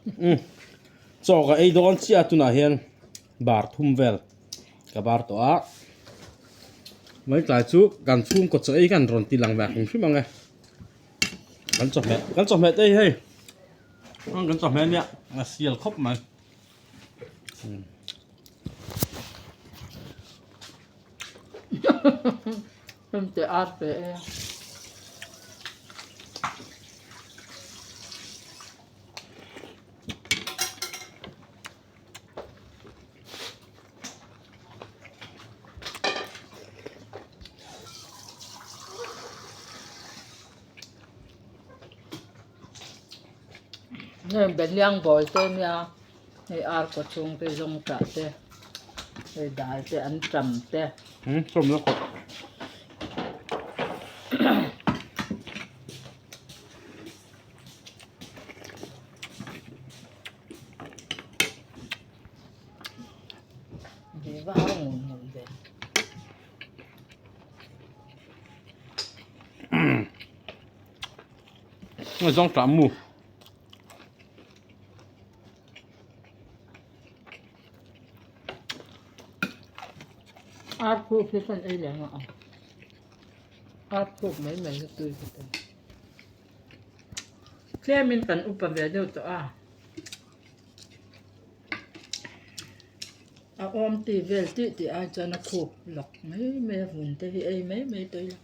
Umm chaw ka ei dawn chiah a tunah hian bar thum vel ka bar tawh a mai tlai chu kan chhungkaw chaw ei kan rawn ti lang ve hrim hrim ang e kan chawhmeh kan chawhmeh te hi hei kan chawhmeh ania a sial khawp mai. Hemte ar pe e. Heng Behliang bawl te nia hei ar kaw chhung te zawng tah te hei dal te an tam te. Hmm sawm la khawp. Ve va hau ngun ngun ve. Zawng tah mu. Ar khup hi kan ei leh ngah ang. Ar khup mai mai hi tui ka ti. Tlemin kan upa ve deuh tawh a. A awm tih vel tih tih ai chuan a khup lawk mai mai a vun te hi ei mai mai tawh ila.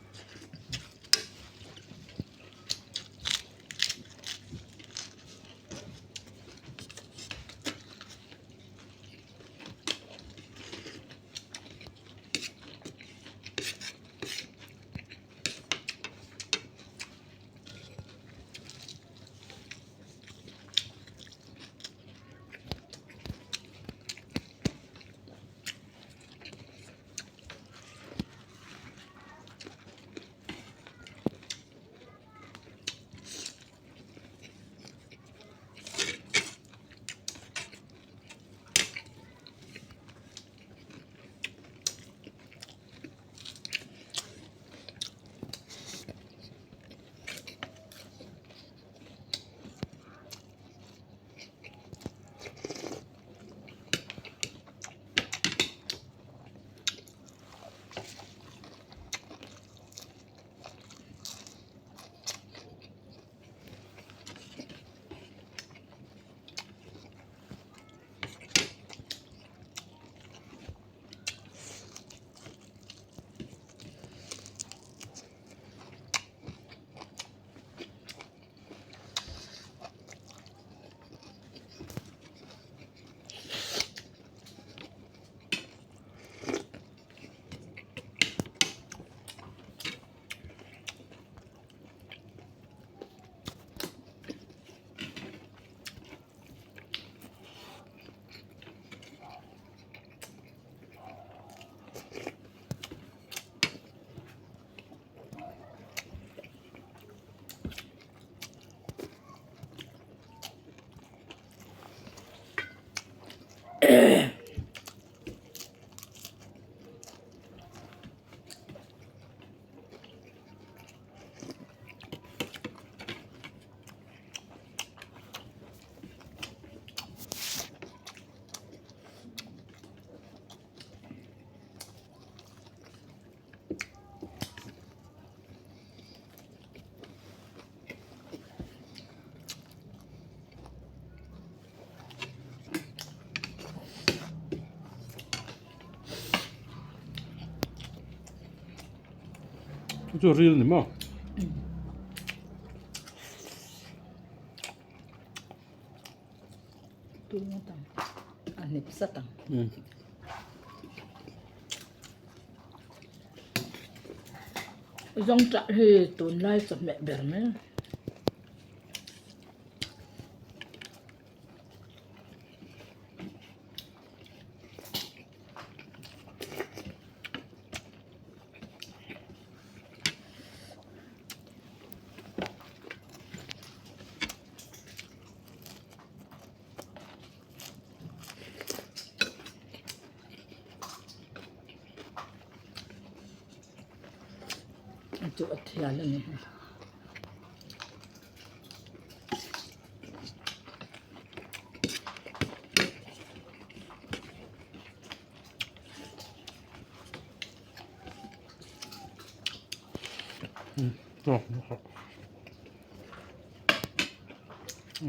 Chu chu ril ni maw? Tui ngawt ang. A hnip sat ang. Zawngṭah hi tunlai chawhmeh ber mai a. Chu a thial a ni hei.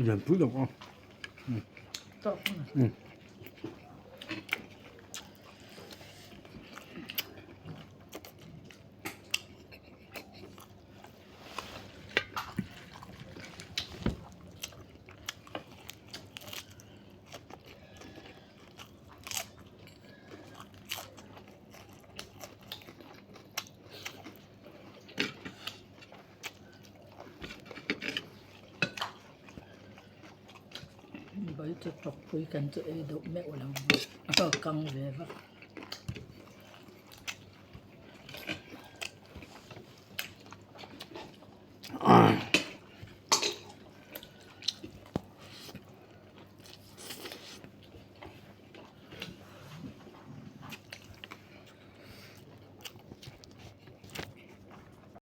Lian pui lo a. Bai chu tawk pui kan chu ei deuh meuh lo a kang ve vak.